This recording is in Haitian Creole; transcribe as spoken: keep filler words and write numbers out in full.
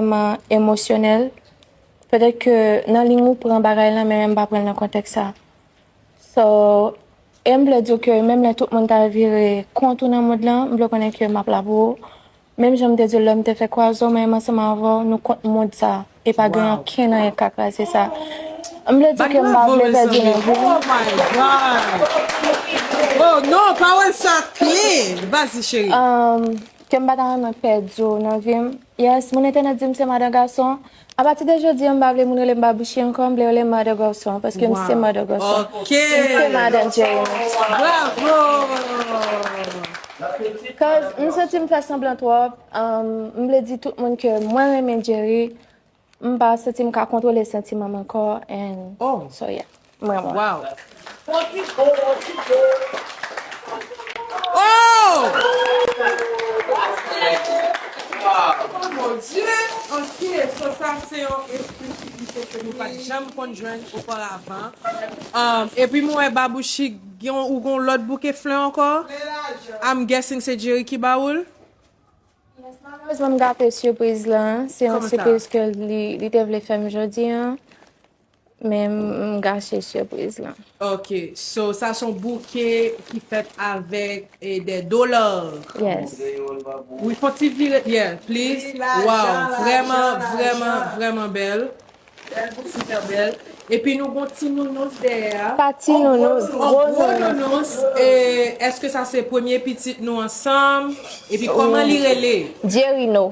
Vrèman emosyonèl. Petèt ke nan liy ou pran bagay lan, men m pa pran l nan kontèks sa. So, e m vle di w ke menm lè tout moun ta vire kont ou nan mond lan, m vle konnen ke m ap la pou ou. Menm jan m te di w lè m te fè kwazo, mwen menm ansanm avè w, nou kont mond sa. E pa gen ankenn anyen k ka kraze sa. M vle di ke m pa vle pèdi nan vi m. Oh my God! Oh non, pawòl sa klè! Vas-y, chérie. Um, ke m pa ta renmen pèdi w nan vi m. Yes, moun entènèt di m se madan gason. Apati de jodi a, m pa vle moun rele m Babouchi ankò, m vle rele m madan gason, paske m se madan gason. Ok. M se madan Jerry Mix. Bravo! Cause m santi m fè sanblan twòp. Um, m vle di tout moun ke mwen renmen Jerry. M pa santi m ka kontwole santiman m ankò. And Oh. So yeah. Mwen mwen. Wow! Oh! Mon Dieu! Ok, so sa se yon eksklisivite ke nou pa t janm konn jwenn oparavan. Um, epi mwen wè Babouchi, gen yon- ou gen yon lòt bouke flè ankò? I'm guessing se Jerry ki ba ou l? Malerezman, m gate sipriz lan. Se yon Kòman sa? Sipriz ke li, li te vle fè m jodi an. Men m, m gache sipriz lan. Ok, so sa se yon bouke ki fèt avèk eh, des dollars. Yes. Wi, fon ti vire, yeah, please. Lajan, Wow, lajan, vrèman, lajan. Vrèman, vrèman bèl. Bèl, super bèl. Epi nou gon ti nounous dèyè a. Pa ti nounous, Oh, gwo gwo nounous. Nounous. E èske sa se premye pitit nou ansanm? Epi kòman li rele? Jerino.